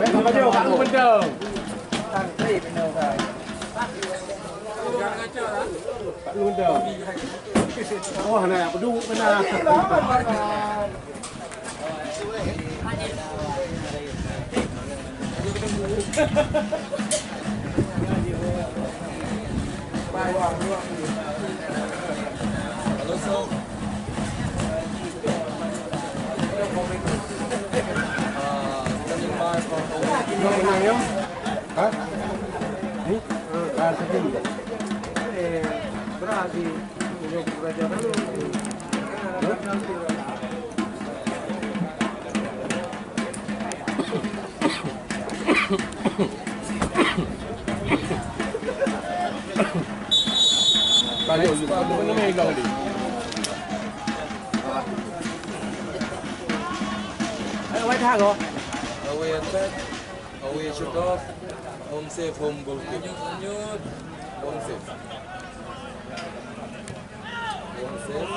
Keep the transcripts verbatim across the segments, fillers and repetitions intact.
Baju kat lu benteng. Kat lu benteng. Wah, nak pedu kena. Hah? Ni? Ah, satu. Eh, berat di Away attack, away shoot off, home save, home goal kick. Home save. Home save.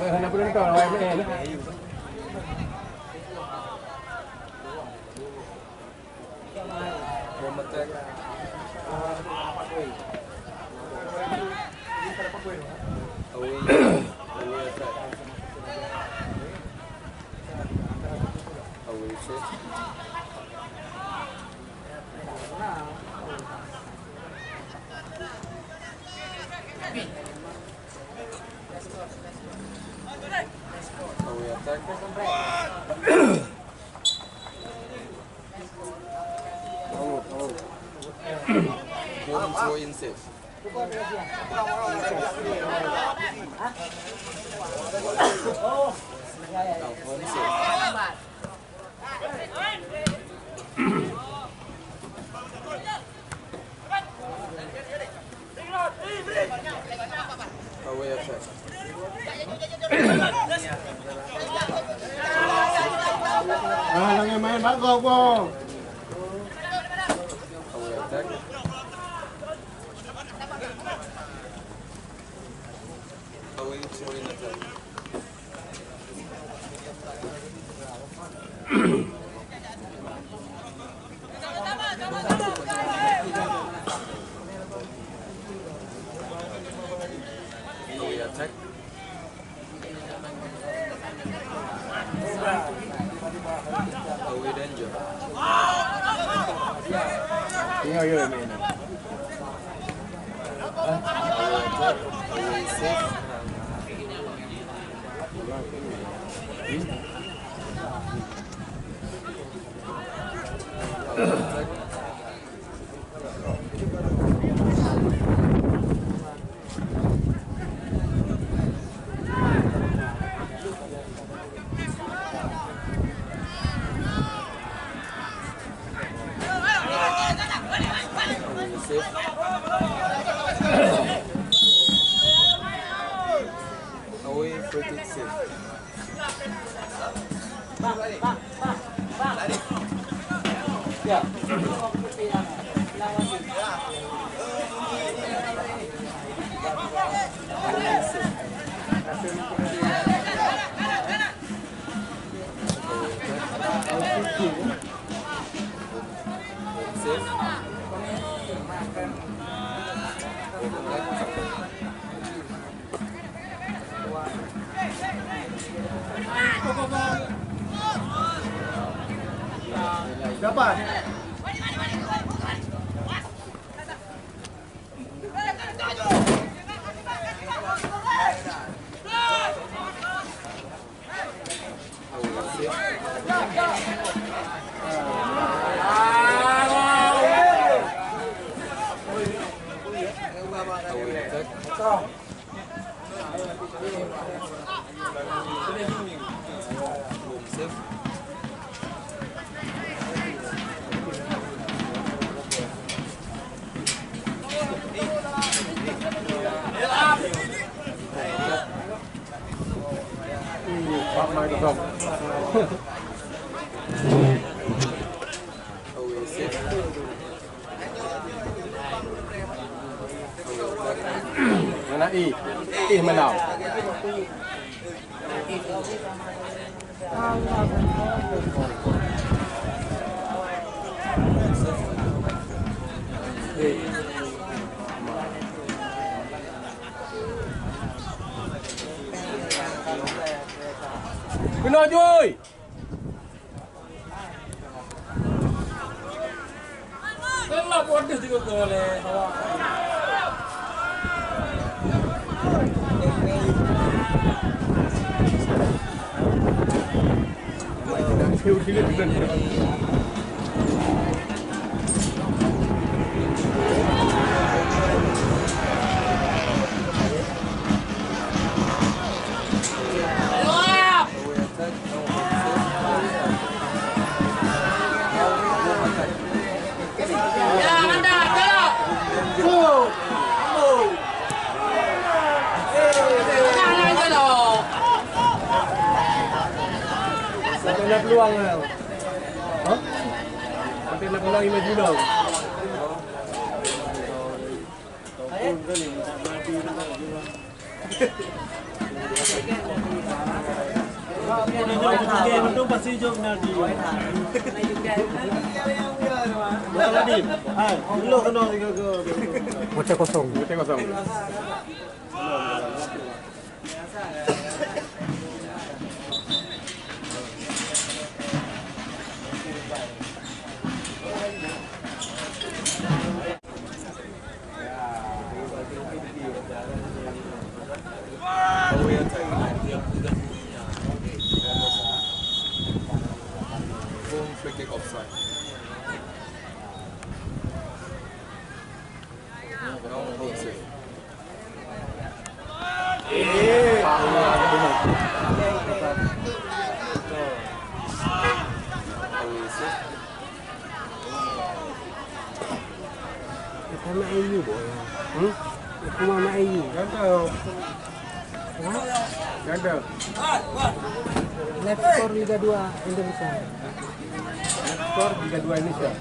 Hana penonton, awak main. Home attack. Away. Away attack. Away set. Away attack. Out, out. Ball throw in safe. Now, home safe. Away attack. Ah, jangan main bak gol, gol. Away attack. Away throw in attack. Away attack. Away danger. Tinggal je main. Away attack. Away safe. Dapat. Mana i? Ih, mana? Keunoe jui! Sampai na peluang, eh. Hah? Sampai na peluang lima juta. Kosong. Kosong. Boom, free kick offside. No, offside. Sama A U, boh. Hmm? Aku mah sama A U. Gagal. Hah? Gagal. Live score Liga dua Indonesia. Live score Liga dua Indonesia.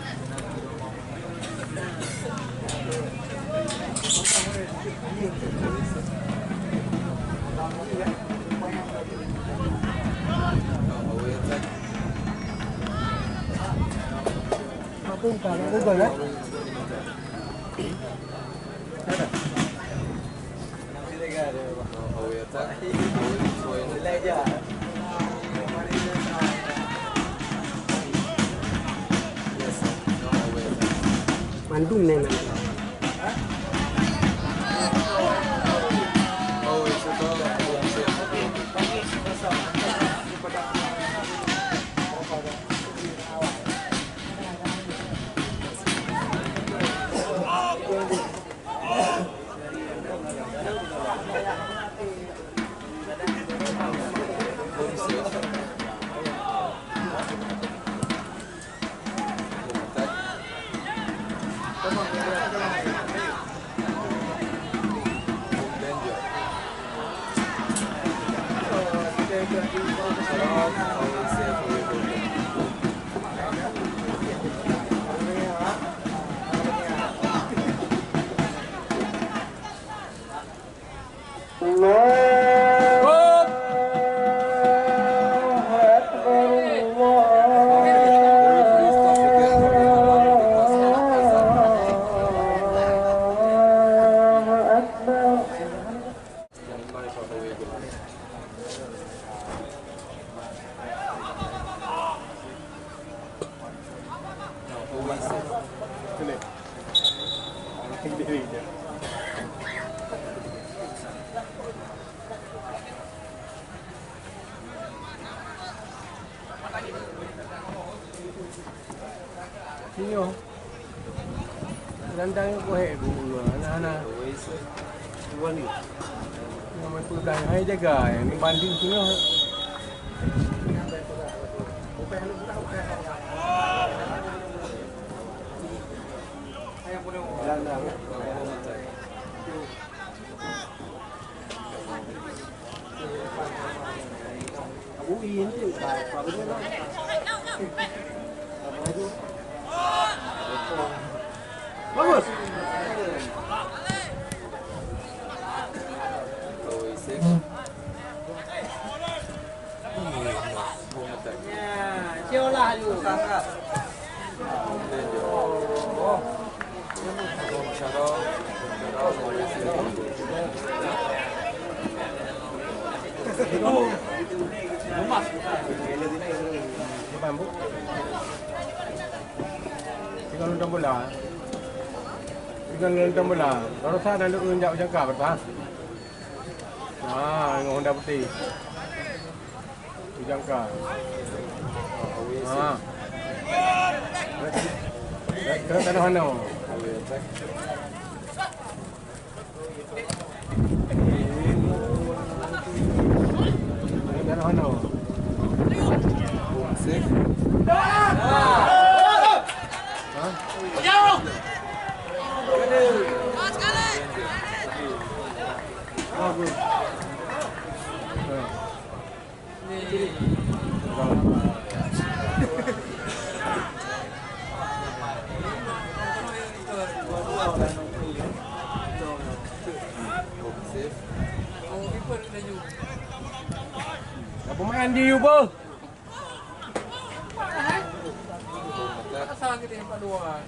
Apa bukan? Apa bukan, ya? Mandum nyan. Allahu Akbar, Allahu Akbar. Sinyoh. Randang nyoe kuhek geuh, hana, hana. Tuan ni. Nama tu dah hai jaga, yang ni banding sinyoh. Bagus. Ya, siolah laju. Tinggal nonton bola. Tinggal nonton bola. Baru saat ada ureueng jak jangka, betul? Ah, dengan Honda putih. Ujang ka. Ah. Kena tanah mana? Kena tanah mana? Hah? Apa main di Uber? Asal kita empat dua.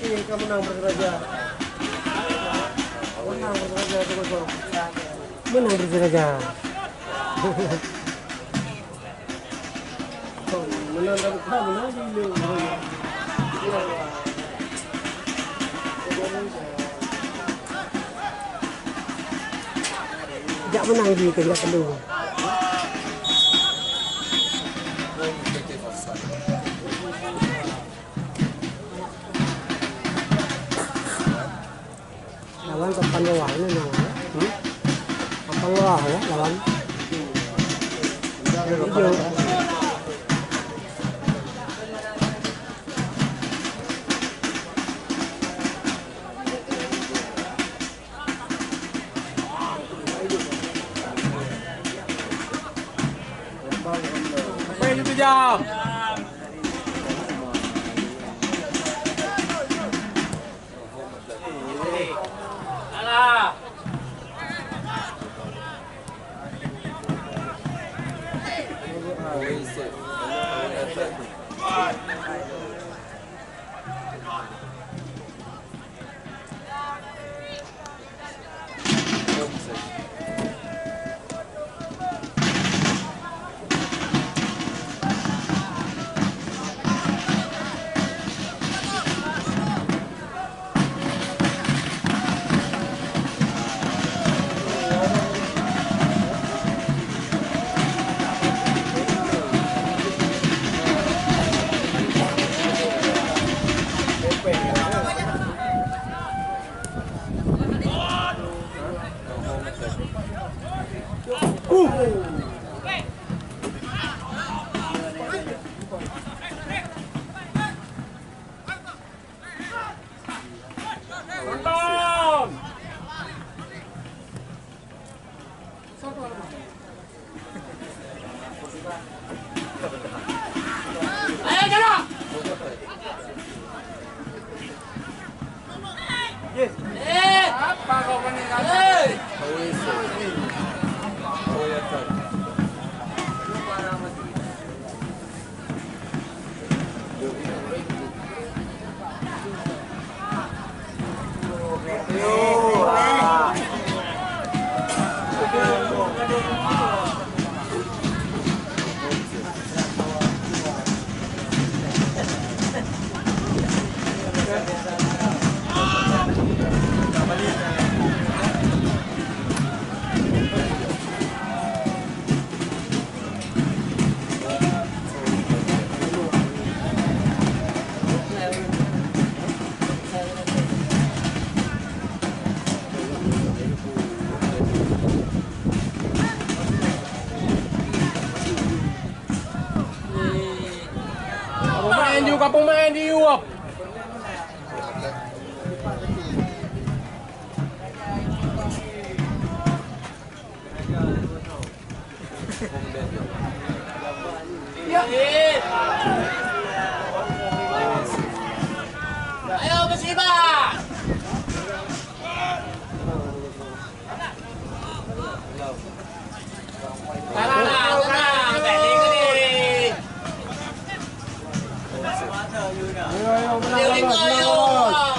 Eh, ka menang Persiraja. Menang Persiraja satu kosong. Menang Persiraja. Menang, menang, menang. Jak menang di keulihat telu. Lawan papan bawah ini namanya. Hmm? Papan bawah ya, lawan. Hijau. Apa itu jam? Alah. Ayo, jalan! Eh! Apa kau kena kata? Eh! Pemain ju, kapung main di uap. Ayo, bersibak! Tenang, tenang, tak boleh. Ayo, ayo, menang, menang, menang.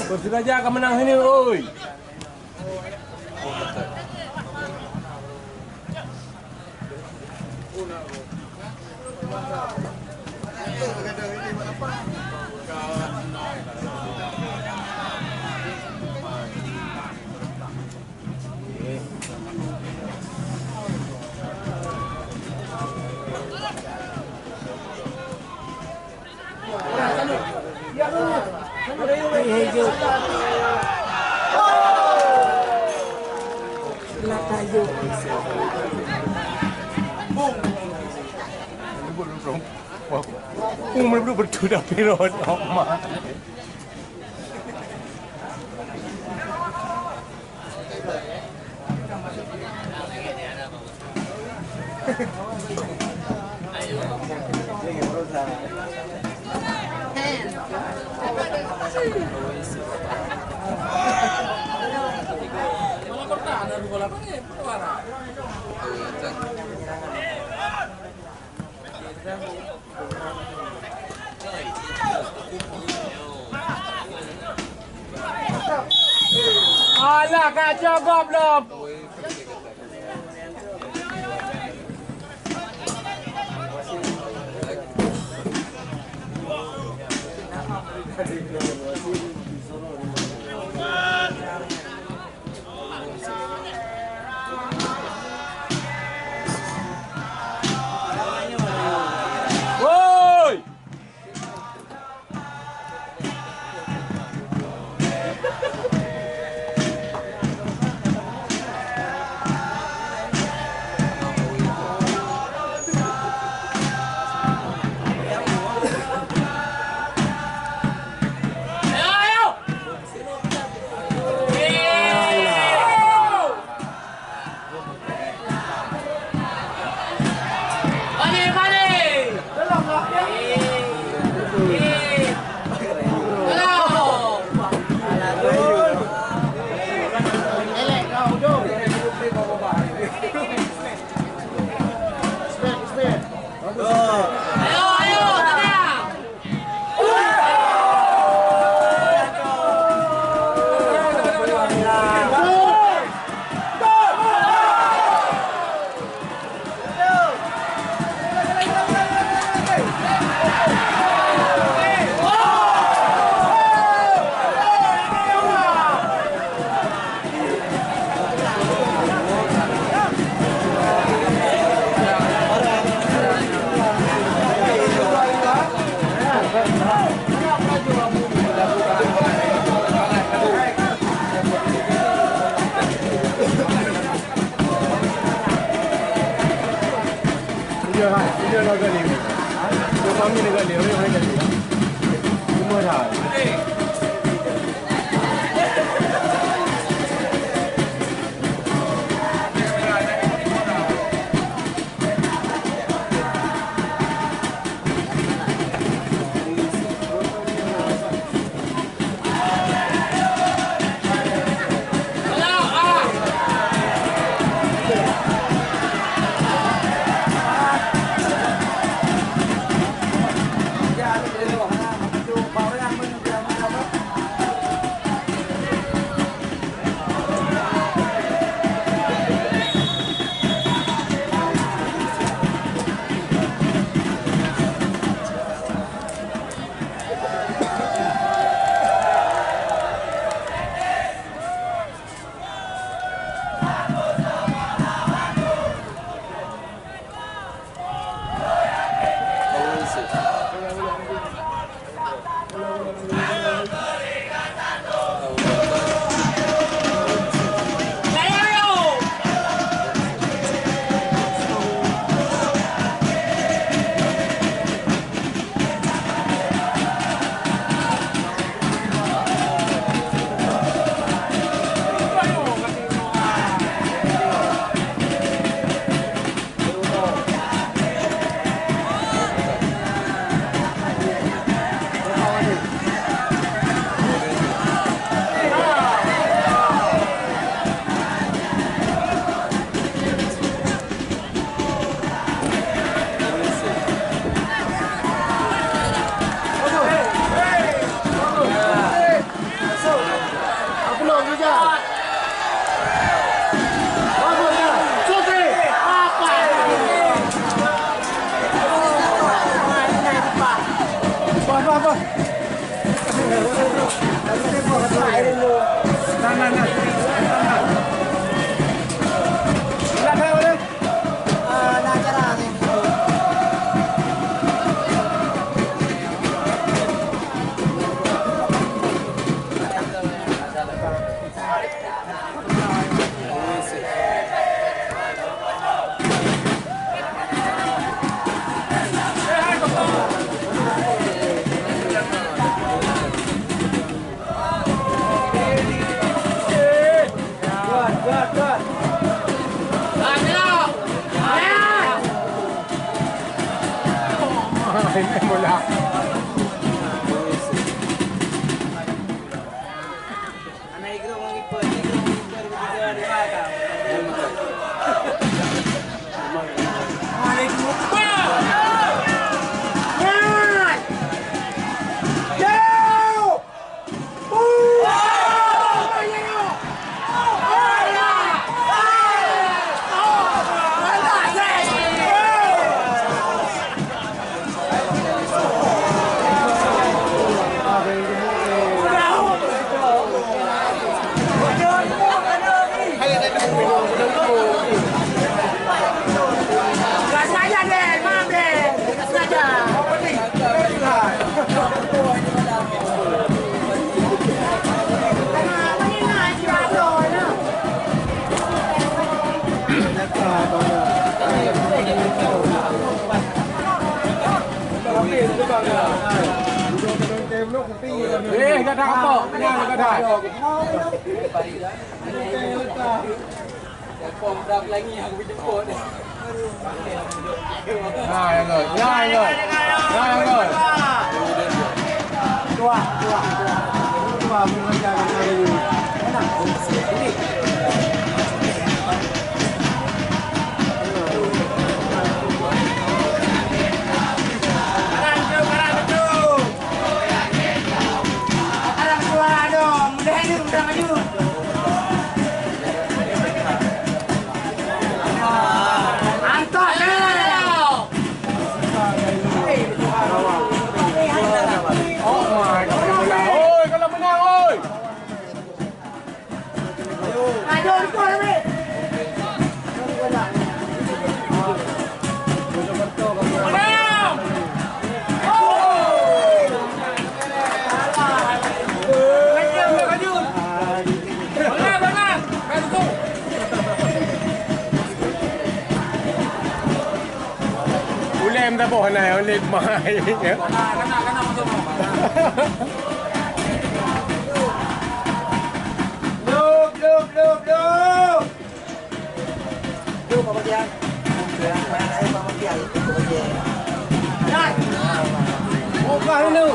Persiraja ka menang sini, oi. Alah, ka cok gob lom. Woi! Eh, gadah apa? Gadah. Nah, yang gol. Nah, yang gol. Nah, yang gol. Tuah, tuah, tuah. Tuah, mengajar kita ini. Oi, kalau menang, oi. Ulèe meusaboh na, ulèe mai. Lop, lop, lop, lop. Lop, Papa Tian. Lop, Papa Tian. Buka dulu.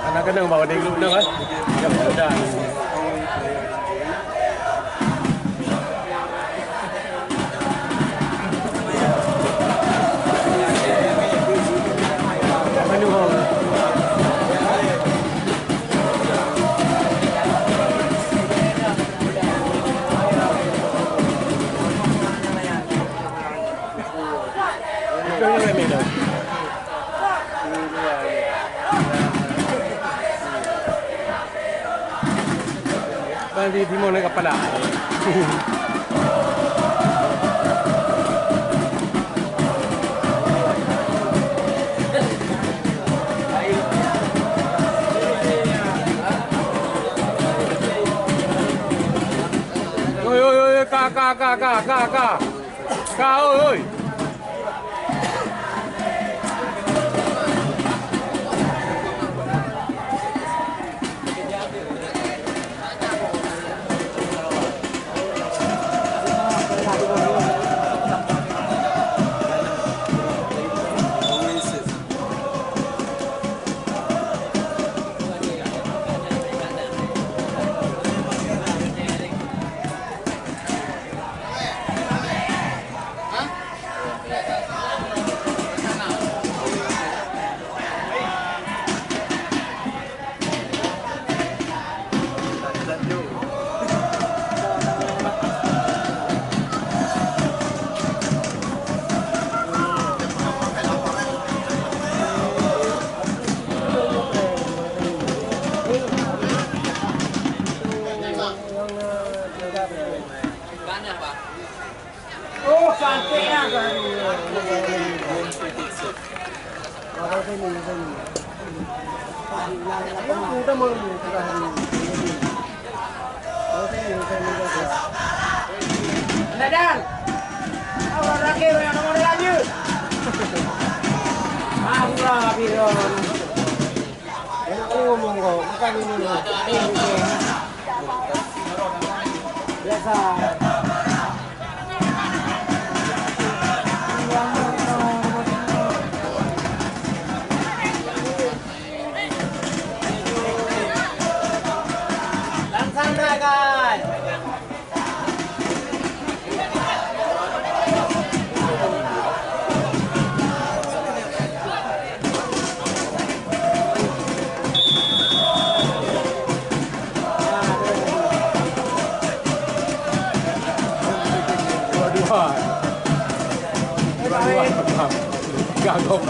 Anak keuneuk bawa di grup tu kan? Ya, sudah. Bang di timur nak kepala. Oi, oi, oi, ka, ka, ka. Ka, oi, oi. Oh, cantik lah. Ayo, udah mau. Dadan. Awak lagi banyak nomor dia lanjut. Aku lah, Biro. Enak ngomong kau, bukan ini. Biasa. Langsung dah, guys. Dua-dua. Dua-dua. Tiga gol.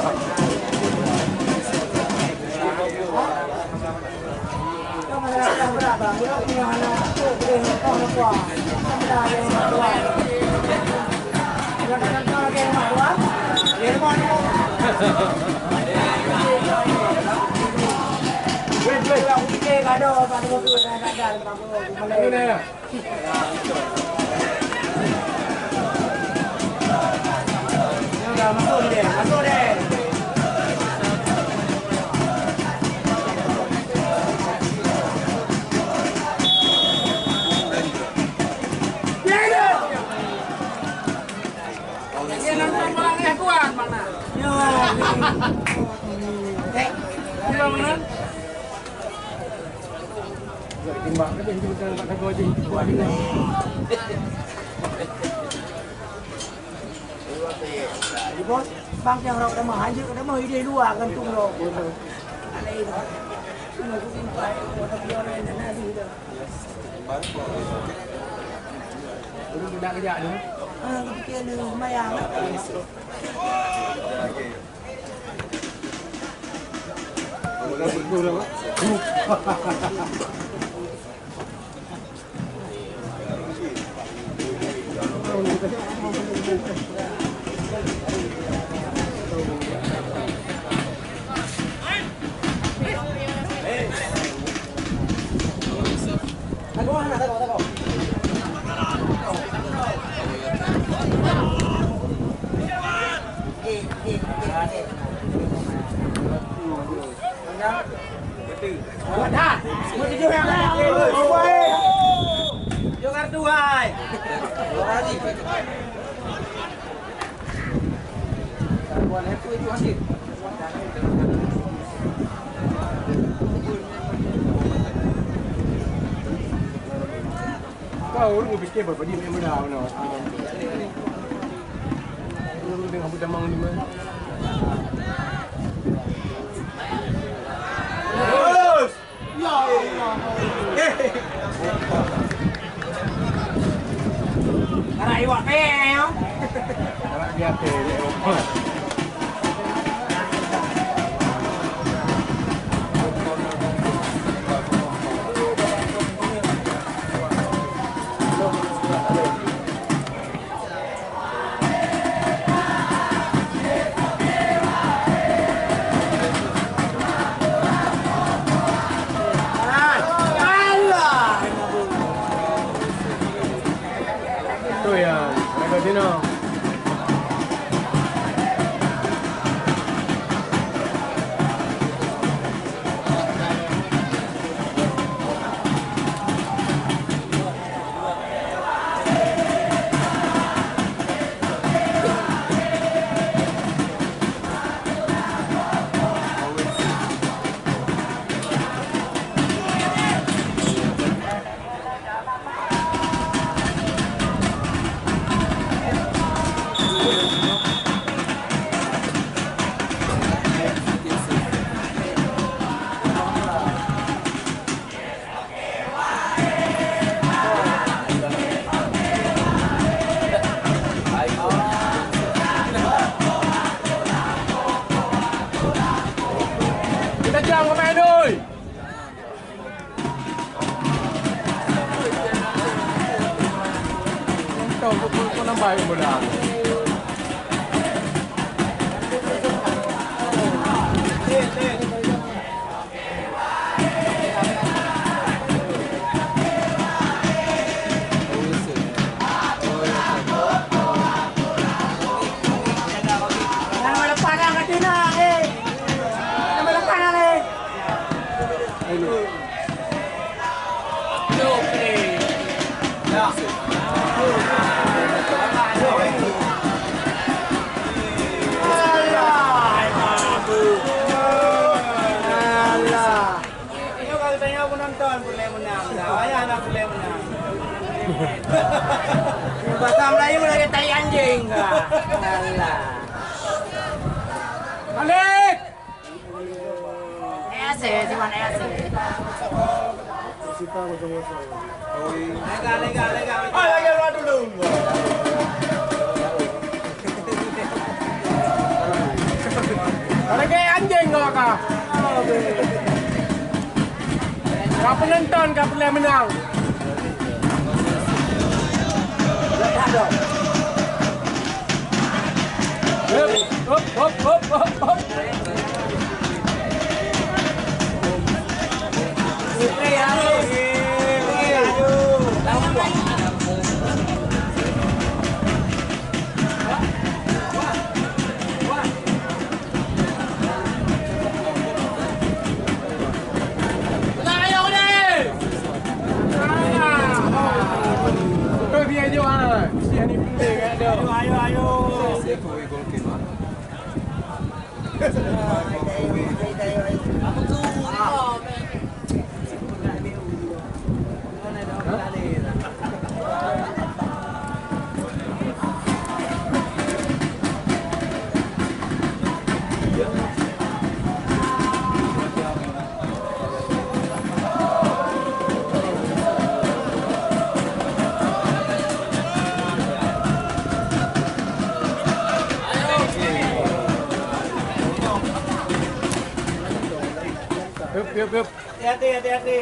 Bang, nyang rhok tamah, hanjeuet tamah idéh luwa gantung rhok. Ureueng nak kejak tu. Ah, kepikiran dia lumayan. Kau ureueng pikir bak padi memang mudah, no. Ureueng dengan budak mang ni mah. Terus. Ya Allah. Karena iwak peyang. Karena dia peyang. Tu ya, ada sini. Nambai muda. Alah. Nyoe ka geutanyoe penonton peureulèe meunang. Dah payah na peureulèe meunang. Bahasa Melayu lagèe tai anjing ka. Alah. Balik. Ese, cuman ese. Lega, lega, lega. Ah, lagi orang dulu. Lagi anjing kau, kau. Kau penonton, kau pernah menang. Hop, hop, hop, hop, hop. Ayo, ayo, ayo. Yup, yup, yup. Hati-hati, hati-hati.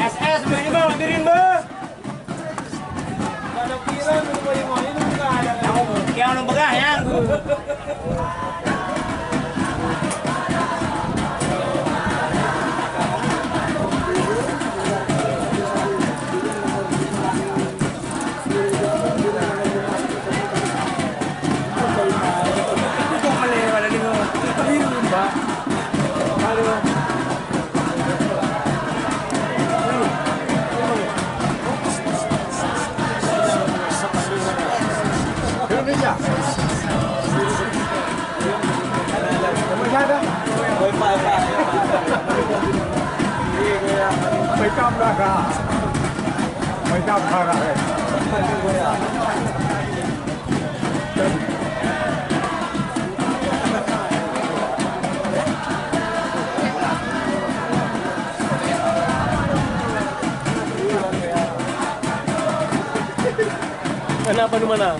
S S, beuh, beuh, birin, beuh. Yang, yang peugah, yang. Anak apa mana?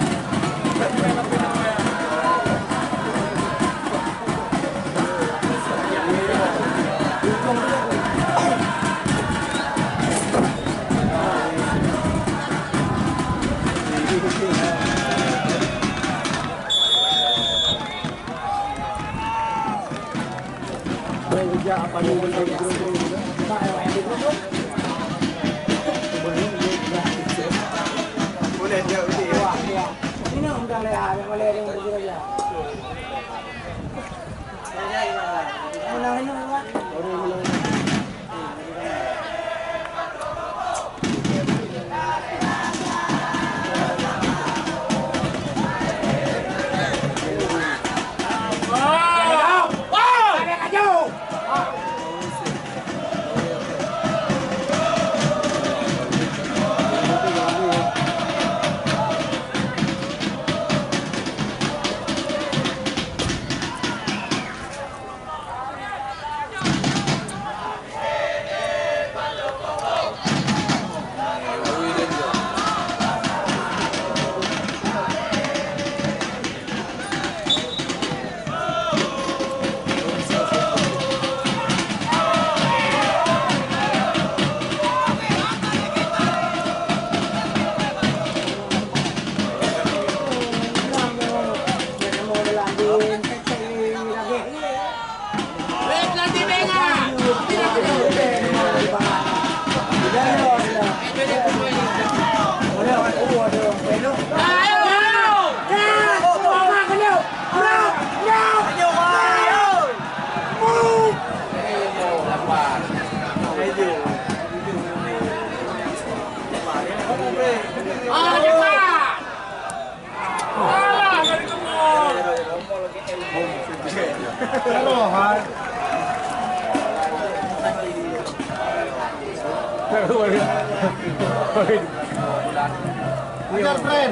Ajar tren.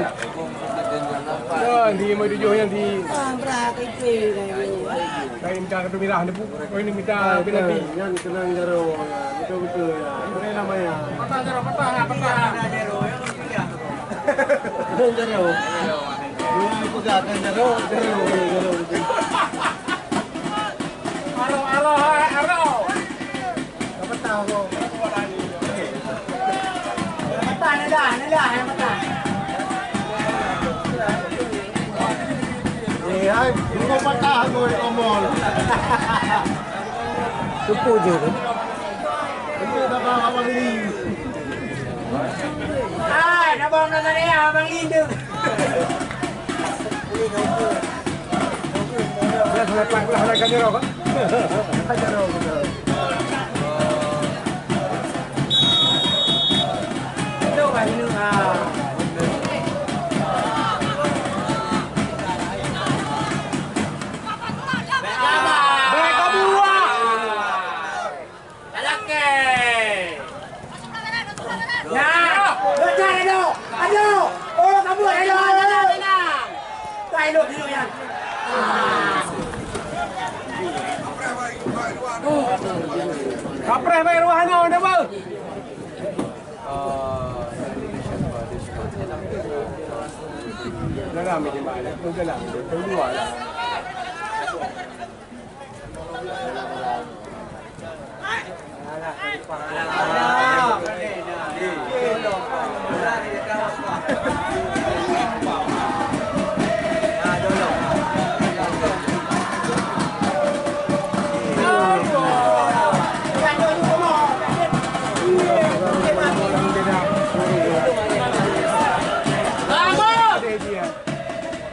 Kan di lima tujuh yang di. Lain minta kartu merah ni, Bu. Oh, ini minta penalti. Yang kenang jaro. Betul-betul ya. Ini nama ya. Patah jaro, patah, patah. Kenang jaro. Ini pegang kan jaro, jaro, jaro. Aro, aro, hai, aro. Ka patah ko. Patah ni dah, ni dah yang patah. Eh, hai, bukan patah ko, omol. Tepu je tu. Ini dah bawa Abang Li. Hai, dah bawa Abang Li tu. Belah, belah, belah, belah, ganjil rokok. Ganjil rokok. Itu kan, ah. Baik, kamu, ah. Talakè! Nah, bocah ado! Ado! Oh, kabur ado! Ado! Ka elok dulu nyan. Kapreh bae ruah nyoe, dah beuh. Dalam ni, Mak. Dalam. Keluar lah.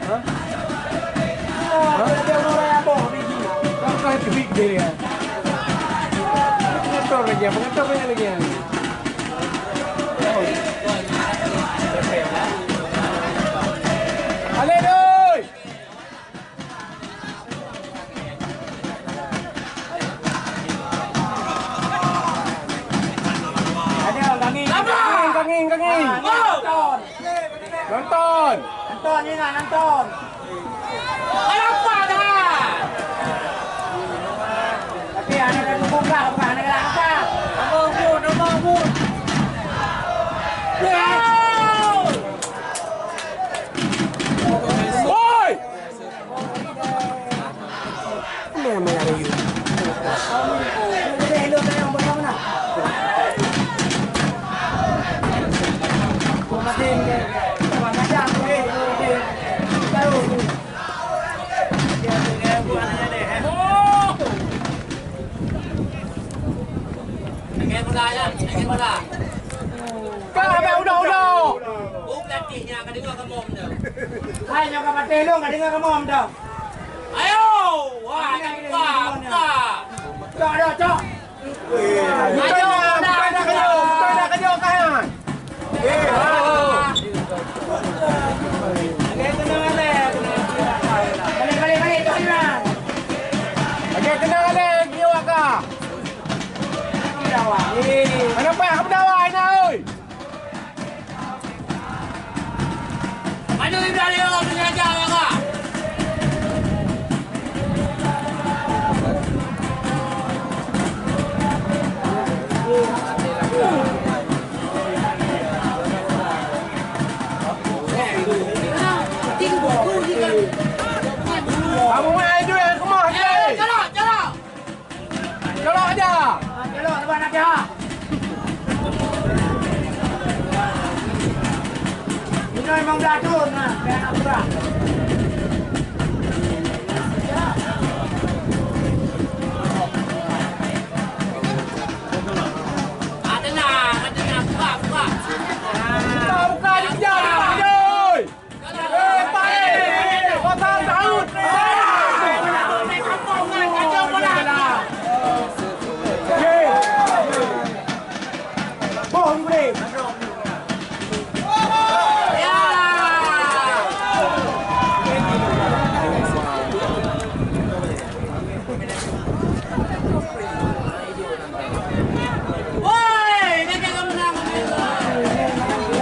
Hah? Hah? Apakah itu big deal ya? Pengatur lagi ya, pengatur banyak lagi ya. Alek, doi! Ada, kangin, kangin, kangin, kangin. Nonton! Nonton ni nak nonton. Kenapa dah? Tapi anak dah dukung kah, bukan anak galak kah? Abang Bun, Abang Bun. Woi! Ka habéh udah-udah. Oh, pelatih nyan ka deungö kamoe dah. Hai, nyoe ka patéh lôn ka deungö kamoe dah. Ayo, wah, buka, buka. Cok dah, cok. Ayo, buka dah, buka dah, buka dah, buka dah. Balik, balik, balik, Tuan Imran. Lagèe keunong lé, nyoe ka. Kenapa kamu dawa ini, oi? Maju Ibrahim, sengaja, ya, Kak. Kamu main duit, aku mah, eh, eh. Calak, calak. Calak aja. Ah, calak, sabar nak, ya. Ini memang dah tu, nah, kayak nak kurang. Ah, tenang, tenang, buka, buka. Buka, buka, dia kejar, dia kejar, oi.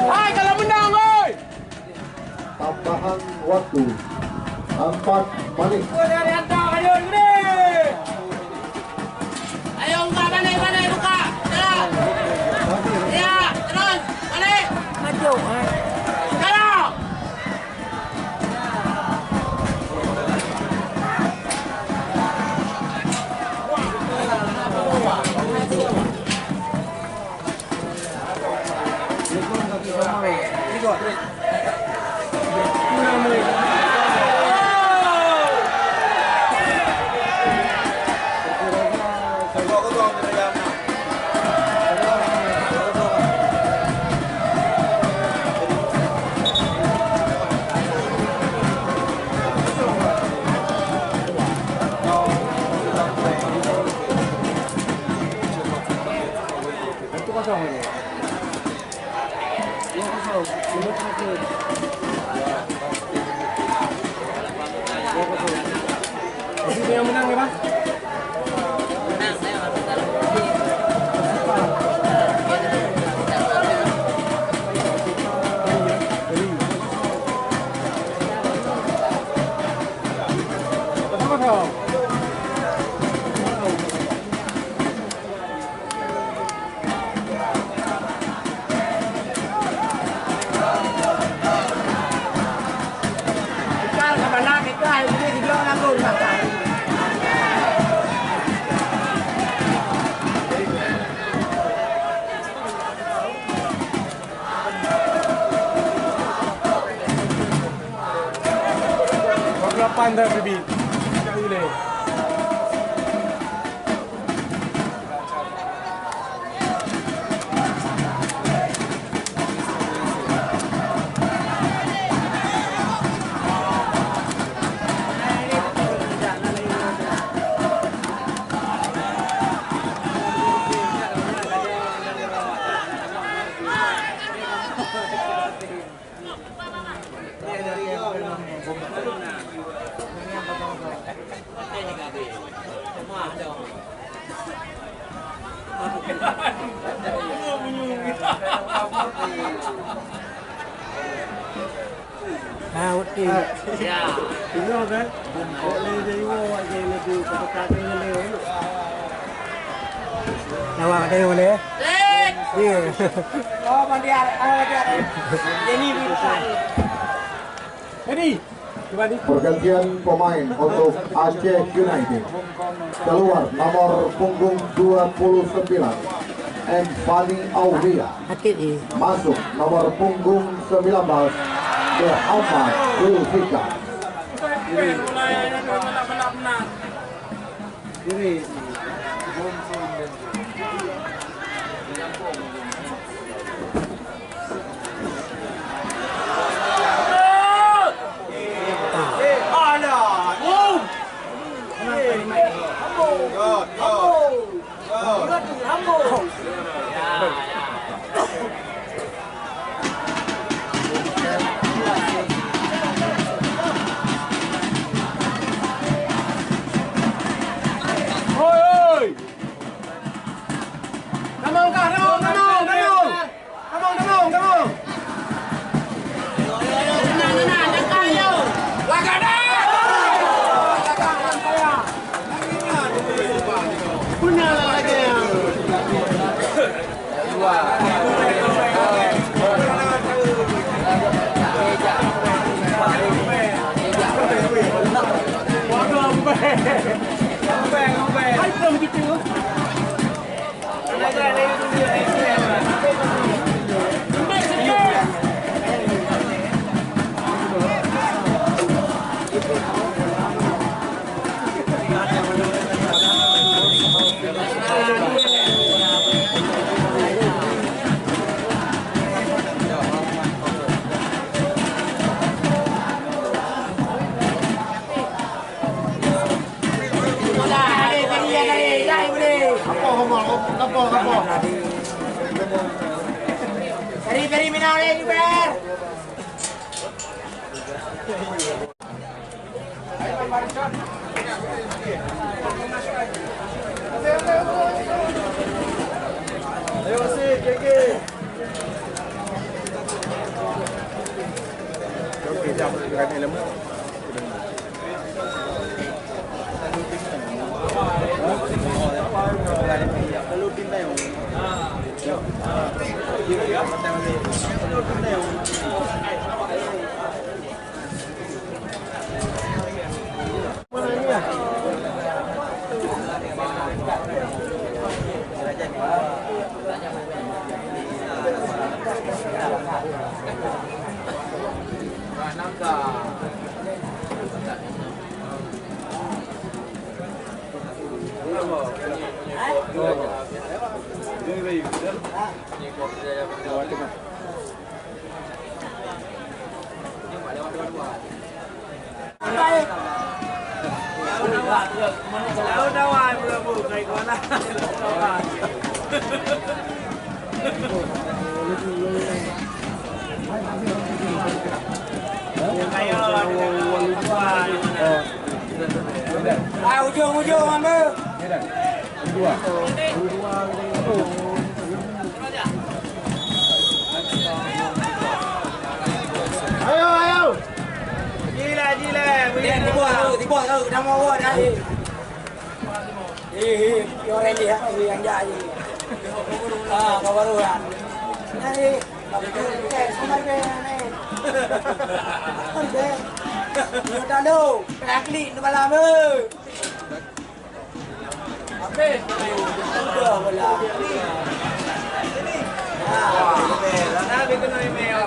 Hai, kalau menang, oi! Tambahan waktu empat menit. Ayo, buka balik, balik, buka. Jalan. Ya, terus. Balik. Maju, eh. Jalan. Satu kosong aja. Dua kosong. Dua kosong. Dua kosong. Jadi dia yang menang ya, Bang? Kosong kosong. Dua puluh lapan dah, Bibi. Cak ilé. Ha, oke. Tengok kan? Kok lé dari awak je lebih kedekat dengan dia. Lawan ada yang boleh? Ya. Oh, Bandiar, oh, Bandiar. Jadi, bukan. Jadi, Pergantian pemain untuk Aceh United. Keluar nomor punggung dua puluh sembilan, M Fani Aulia. Sakit, eh. Masuk nomor punggung sembilan belas, Muhammad Zulfikar. Kiri. Kiri. Beri, beri, minang oleh Zubair. Ah, ujong-ujong, Ambe. Ayo, ayo. Jilai, jilai. Boleh. Tiba, tiba, nama awak dah. Eh, eh, orang lihat, eh, yang jahat ni. Ah, kau baru kan. Nyari, eh, semua dia ni. Kan dia. Dia tak tahu. Kena klik tu malam tu. Habis. Udah malam. Ah, habis kena email.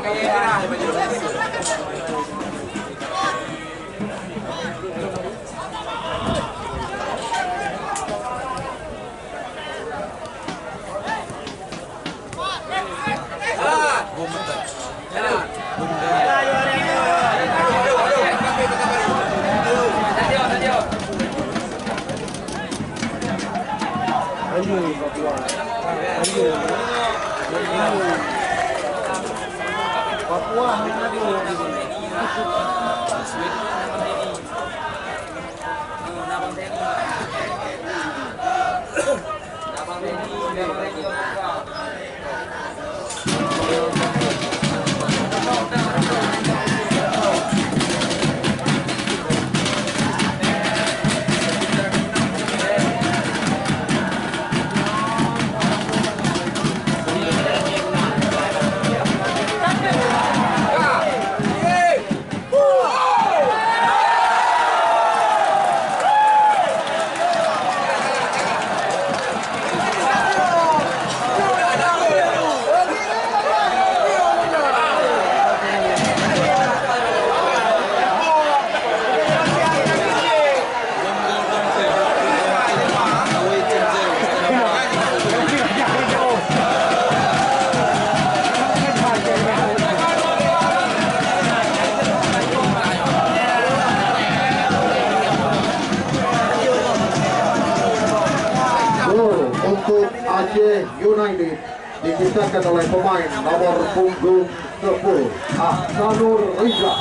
Gol untuk Aceh United diciptakan oleh pemain nomor punggung sepuluh, Ahsanur Riza.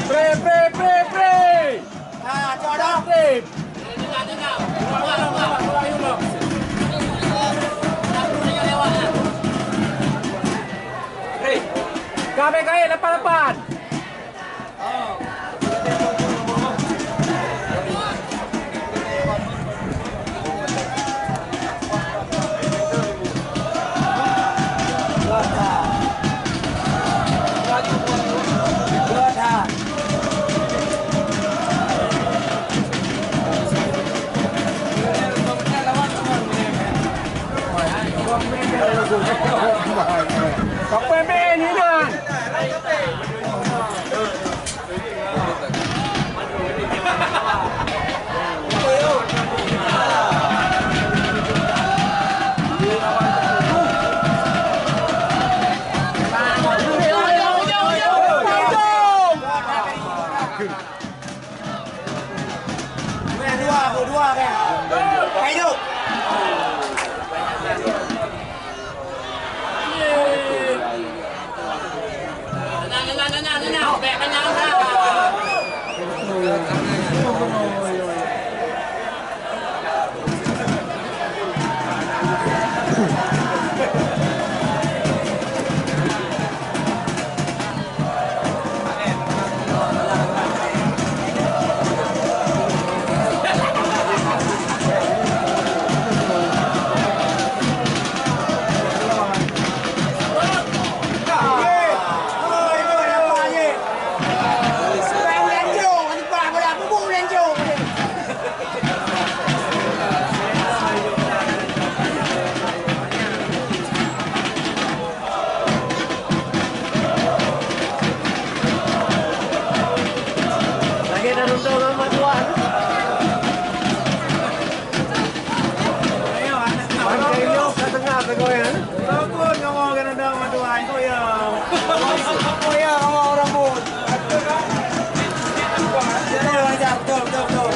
Pre, pre, pre, pre! Ah, cok dah. Pre! Pre! Kami kaya lapan lapan. Sampai B N hinan. Dua, dua, dua. Hai, dua. Lagèe na rundong ngon mak tuan. Bangkai nyoe ka tengah sagoe, eh? Rambut nyoe keunan mak tuan, tu ya. Oh ya, orang pun. Betul, betul, betul, betul.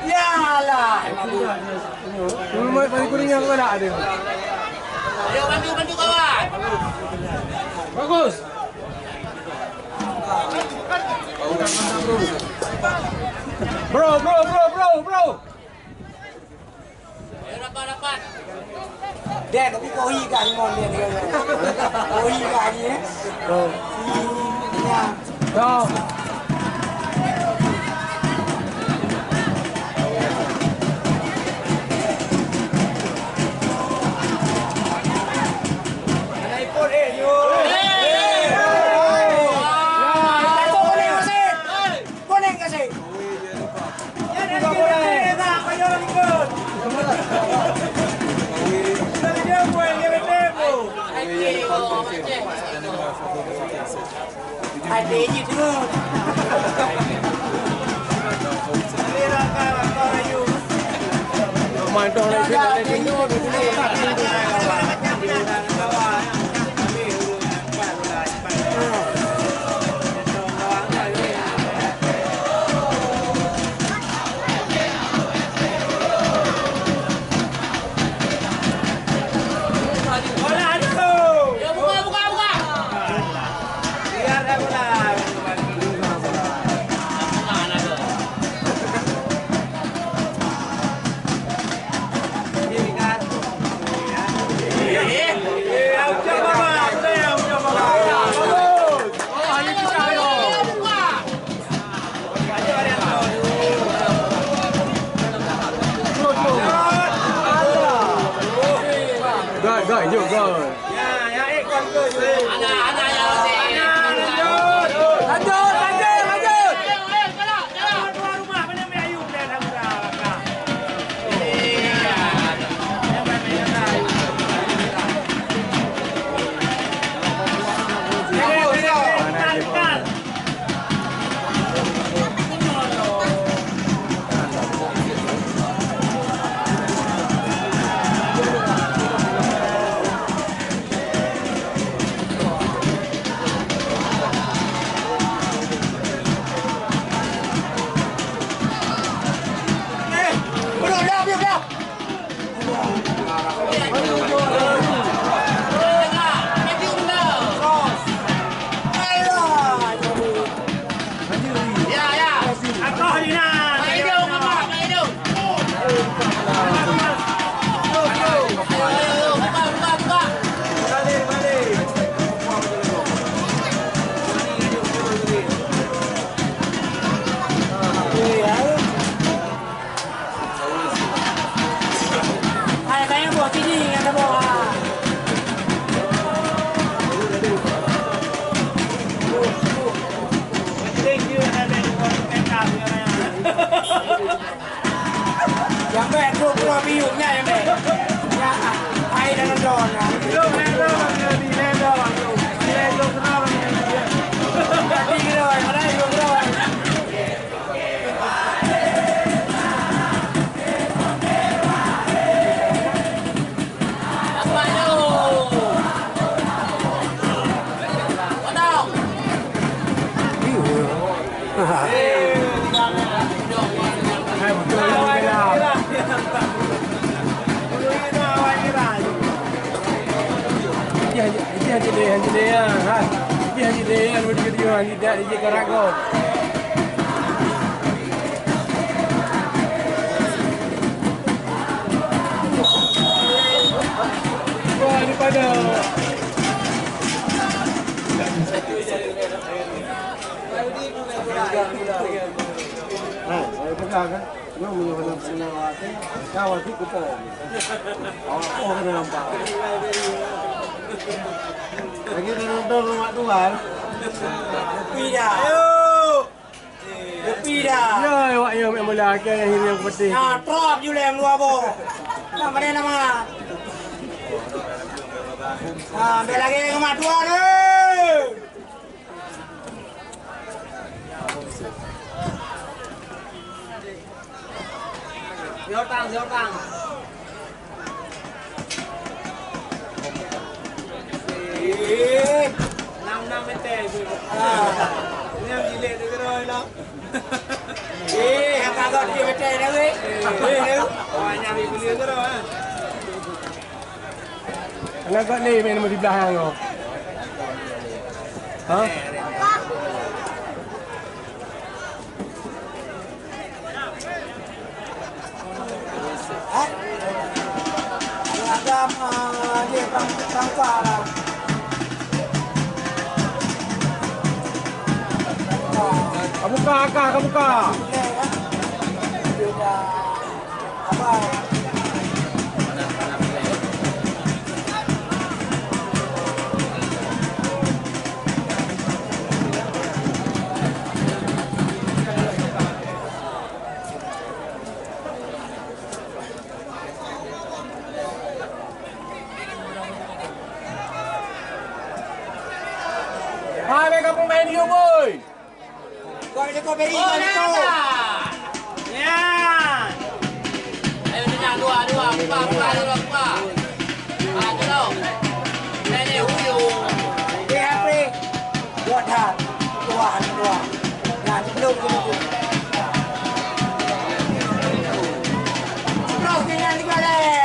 Yalah. Ayo, bantu, bantu kawan. Bagus. Bro, bro, bro, bro, bro. Ayo, rapat, rapat. Dek, tapi kau hi kat Simon dia, dia. Kau hi kat ni, eh? Oh. Iya. Go. Nah, saya pegang kan. Nyoe meunyoe hana peusenang awak teuh, ka awak teuh kupo. Awak poh keuneuk nampak. Lagi keuneuk nonton rumoh tuan. Tapi dah. Ayo. Tapi dah. Ya, awak yang main bola, akhirnya yang penting. Nah, trap je lah yang dua boh. Nah, mana nama? Nah, ambil lagi rumah tuan, eh. Siotang, siotang. Eh, enam, enam meter. Ah. Ini yang gila tu kena lah. Eh, yang kagak dia meter dah, weh. Eh, eh. Oh, nyari beli tu dah, eh. Aneuk gak lé main nomor siblah nyan nyoe. Ha? Agam, ah, dia tang-, tangka lah. Kabuka, Kak, kabuka. Dia dah. Hai, meukapeue main yue, boy? Kau ada kau beri, kau ada kau. Ya. Ayo, dengar, dua, dua, empat, empat, dua, empat. Ah, tu tau. Nenek, huyu. Dia apa? Buat dah. Tuhan, Tuhan. Nah, sebelum, sebelum. Terus, tinggal tiga lagi.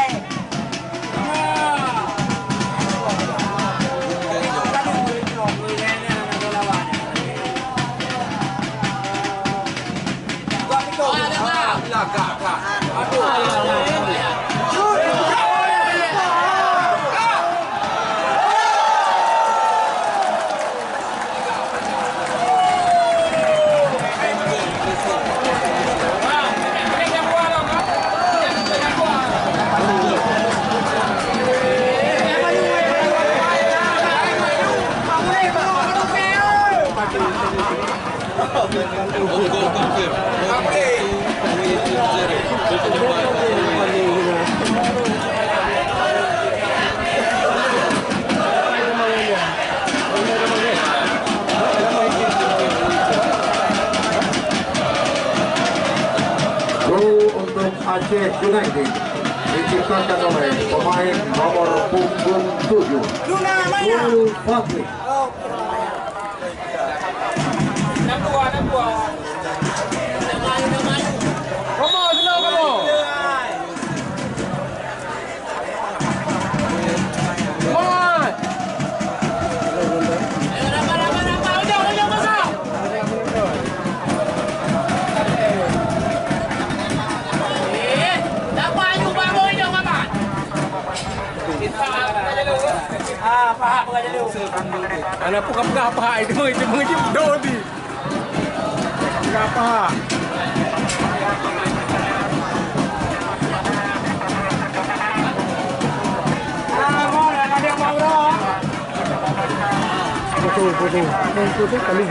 Gol untuk Aceh United diciptakan oleh pemain nomor punggung tujuh, Zul Fadli. Ah, paha peugah jalur. Aneuk peugah-peugah paha itu, itu meujieb dodi. Peugah paha. Ah, mon, ada yang mau. Betul, betul. Betul, betul, kali.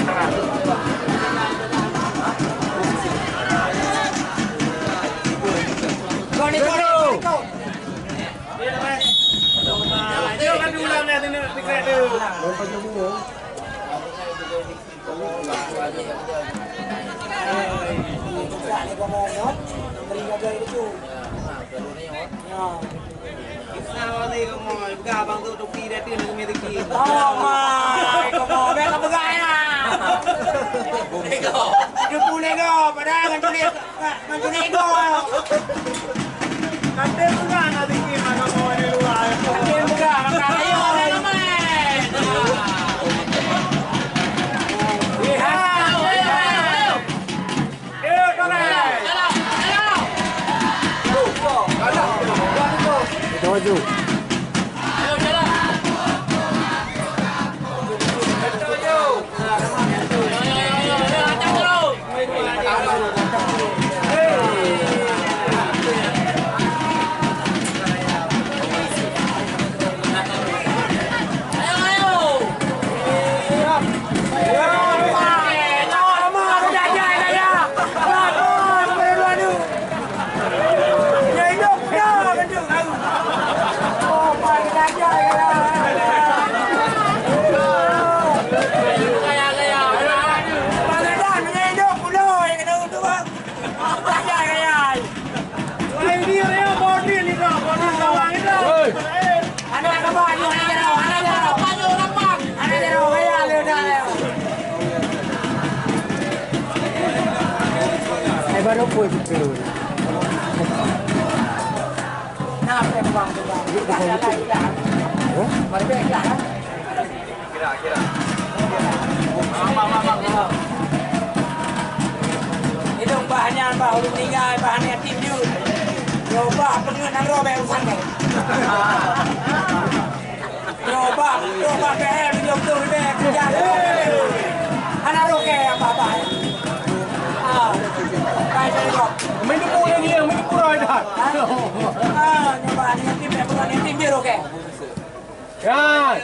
Kau ni, kau ni. Assalamualaikum. Peugah abang tu topi dah tu nak kami rezeki. Oh, mai, kamu bèk ka peugah ya. Bumego. Dia pun nego, padahal kan tulis. Mencuri gol. Nanti bukan nanti gimana mau di luar. Nanti bukan, maka ayo, ayo, main. Lihat. Ayo, ayo, ayo. Ayo, ayo. Itu maju. Ai baru pun tu. Nah, apa yang bang tu, bang? Ada, ada, ada. Hah? Baru dah ikhlas, kan? Kira, kira. Bang, bang, bang, bang. Hidong bah nyan, bah, ulun meninggai, bah, aneuk yatim jeuet. Yo, bah, peungeut nanggroe bèk urusan deh. Yo, bah, yo, bah, P M, yo, beutôi, bèk kerja. Hana roke apa-apa. Ah, baik, baik, baik. Main di bola ni, main di bola dah. Ha? Ah, nyoba aneuk yatim, bèk peungeut aneuk yatim jeuet roke. Kan?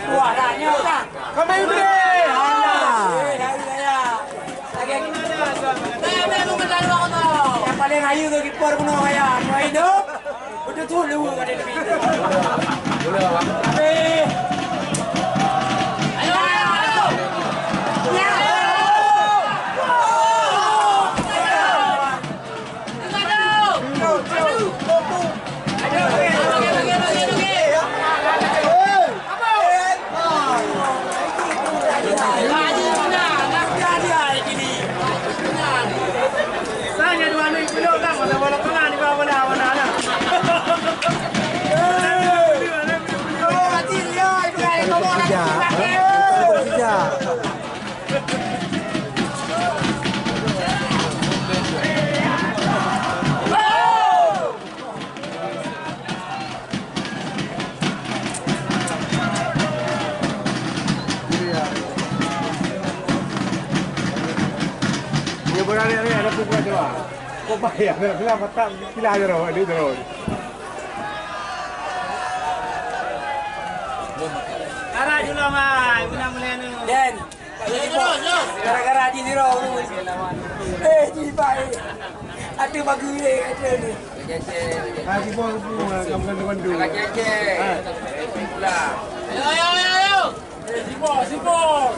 Wah, dah nyoe dah. Kami beri. Ah. Eh, dah, dah, dah. Lagi. Yang paling ayu ke kiper bunoe raya. Nyoe hidup. Betul tu lu kat dia. Habis. Ayo, ayo, ayo. Ya. Dia berani-rani ada pukul dua. Kok payah? Bila, bila, mata, bila ada roh, ada roh. Arah dulu, Mai. Guna mulai ni. Den. Gara-gara di Niro. Eh, jibai. Ada bagus eh, ada ni. Haji Bos tu, kamu kan teman tu. Ayo, ayo, ayo, ayo. Eh, si Bos, si Bos.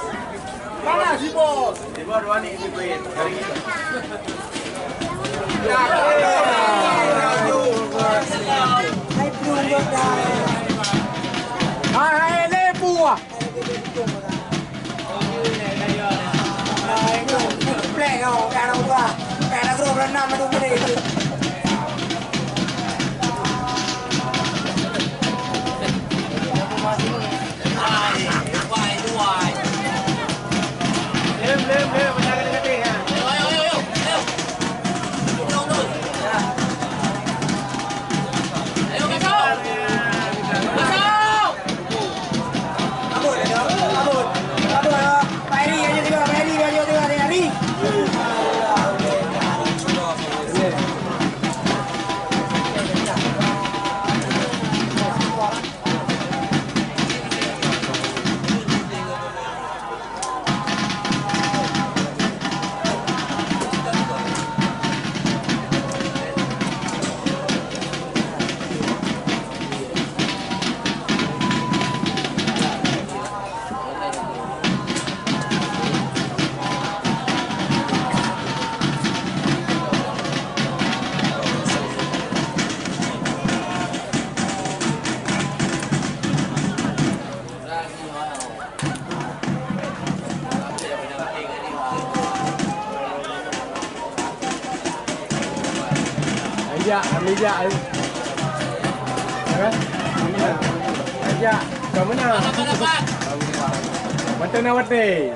Mana si Bos? Si Bos, wani si Bos. Hai, hai, lebu ah. Ya, ambil ya. Ya kan? Ya, kamu nak. Betul nak mati.